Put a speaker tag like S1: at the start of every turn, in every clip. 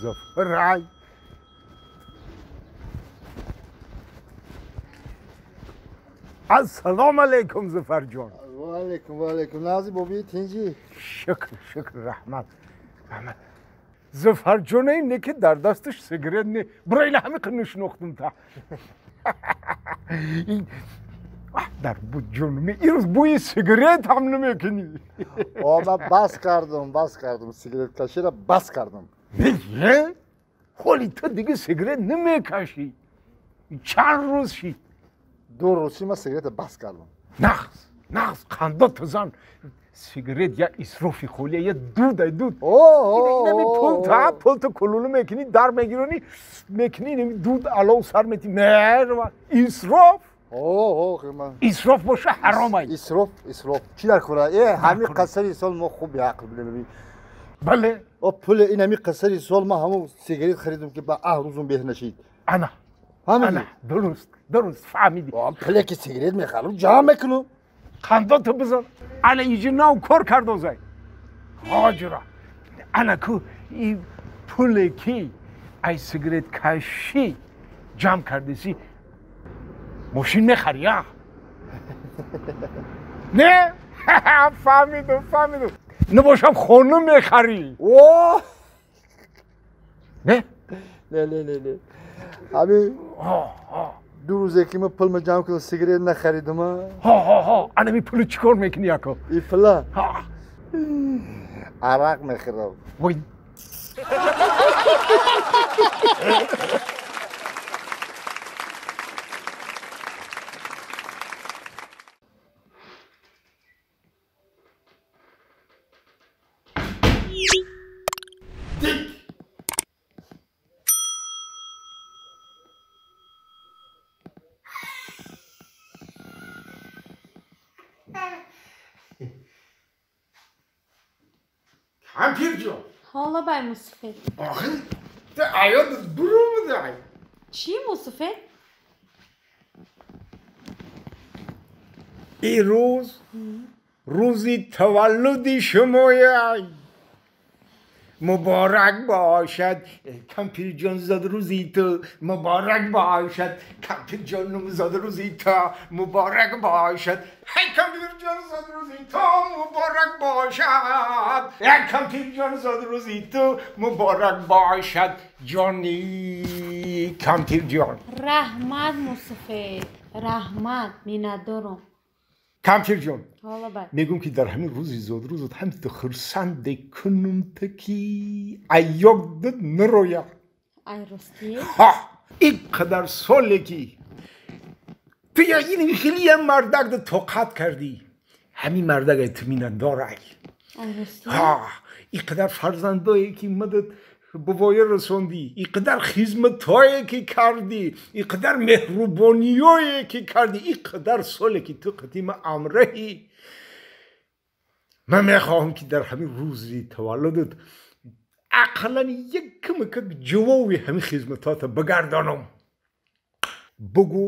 S1: Зафарай. Ассалому алайкум, Зафарҷон.
S2: Ва алайкум, ва алайкум. Нази боби тинҷи?
S1: Шукр, шукр, раҳмат. Раҳмат. Зафарҷон не ки дар дасташ сигарет не. Бро ина ҳами қинушнохтум та. Дар буд ҷонуми ирӯз бӯи сигарет ҳам намекунӣ.
S2: О, ман бас кардам, бас кардам. Сигареткаширо бас кардам.
S1: Не? Ҳоли ту дига сигарет намекашӣ. Чанд рӯз шид?
S2: 2 рӯз шид, ман сигарета бас кардам.
S1: Нағз, нағз, қандо зан. Сигарет як исрофи холия, як дудай дуд. Инами пул та, пул ту кулулу мекунӣ, дар мегиронӣ, мекунӣ, инами дуд алов сар метӣ. Мерва, исроф. Исроф боша ҳаром ай.
S2: Исроф, исроф. Чӣ дар кора? Э, ҳами қасари сол мо хуб беақл будем.
S1: Бале.
S2: О, пули ин ҳами қасари сол ма ҳамон сигарет харидум ки ба аҳ рӯзум беҳ нашид.
S1: Ана. Ана, дуруст, дуруст, фаҳмидӣ.
S2: Пуле ки сигарет мехарам, ҷамъ мекунам.
S1: Қандо ту бизан. Ана иҷи нав кор кардозай. Ҳоҷира. Ана ку и пуле ки ай сигарет кашӣ ҷамъ кардеси, мошин мехарӣ, а? Не? Фаҳмидум, фаҳмидум. Набошам хона мехарӣ.
S2: О!
S1: Не?
S2: Не, не, не, не. Ҳами 2 рӯзе ки ман пулма ҷамъ кардам, сигарет нахаридам.
S1: Ҳо, ҳо, ҳо. Анами пулу чӣ кор мекунӣ, яко?
S2: И пула?
S1: Ҳа.
S2: Арақ мехӯрам.
S1: Вой. Кампирҷон.
S3: Ҳола бай мусуфед.
S1: Охир ту аёдат бурумудай.
S3: Чӣ мусуфед?
S1: Ирӯз рӯзи таваллуди шумояй. Муборак бошад, кампирҷон, зодрӯзи ту муборак бошад. Кампирҷонум, зодрӯзи ту муборак бошад. Ҳай, кампирҷон, зодрӯзи ту муборак бошад. Эй, кампирҷон, зодрӯзи ту муборак бошад. Ҷони кампирҷон.
S3: Раҳмат, мусуфед, раҳмат, миннатдорам.
S1: Кампирҷон, мегӯм ки дар ҳамин рӯзи зодрӯзат ҳам ту хурсанде кунум та ки айёдат нарояд.
S3: Ай ростӣ?
S1: Ҳа, ин қадар соле ки ту я ин хеле мардак тоқат кардӣ, ҳамин мардак ту миннатдорай.
S3: Ай ростӣ?
S1: Ҳа, ин қадар фарзандое ки мадад ба воя расондӣ, ин қадар хизматҳое ки кардӣ, ин қадар меҳрубониҳое ки кардӣ, ин қадар соле ки ту қадима амраҳӣ, ман мехоҳам ки дар ҳамин рӯзи таваллудат ақаллан якмакак ҷавоби ҳамин хизматҳота бигардонам. Бугӯ,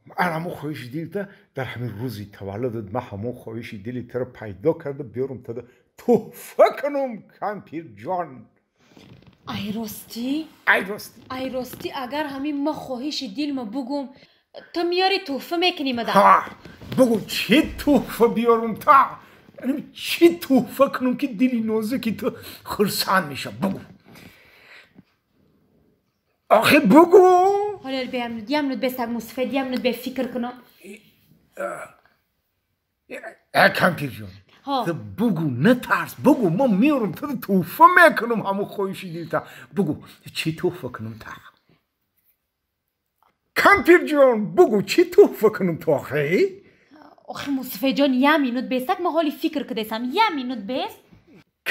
S1: ман ҳамон хоҳиши дилта дар ҳамин рӯзи таваллудат ман ҳамон хоҳиши дили туро пайдо карда биёрам тада тӯҳфа кунам, кампирҷон.
S3: Ай ростӣ?
S1: Ай ростӣ.
S3: Ай ростӣ, агар ҳамин ма хоҳиши дилма бугум, ту миёри тӯҳфа мекунӣ мада?
S1: Ҳа, бугу чӣ тӯҳфа биёрум та? Чӣ тӯҳфа кунам ки дили нозуки ту хурсанд меша? Бугу. Охи бугу.
S3: ҳоло ямнуд бесак мусуфед, ямнуд бе фикр кунам.
S1: Э, кампирҷон. Ту бугу, натарс, бугу, ман меорам, ту тӯҳфа мекунам ҳамон хоҳиши дилта. Бугу, чӣ тӯҳфа кунам та? Кампирҷон, бугу, чӣ тӯҳфа кунам ту охи?
S3: Охи мусуфеҷон, як минут бесак, ман ҳоли фикр кудесам, як минут бес.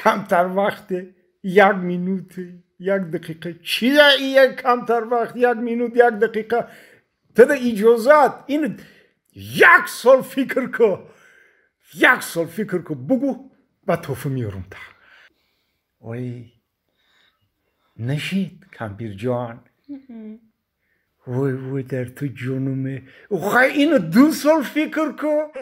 S1: Камтар вақте, як минуте, як дақиқа. Чия ия камтар вақт, як минут, як дақиқа? Туда иҷозат, ин як сол фикр ку. Як сол фикр ку, бугу, ба тӯҳфа меорам та. Ой, нашид, кампирҷон. Вой, вой, дар ту ҷонуме. Охай, ину 2 сол фикр ку.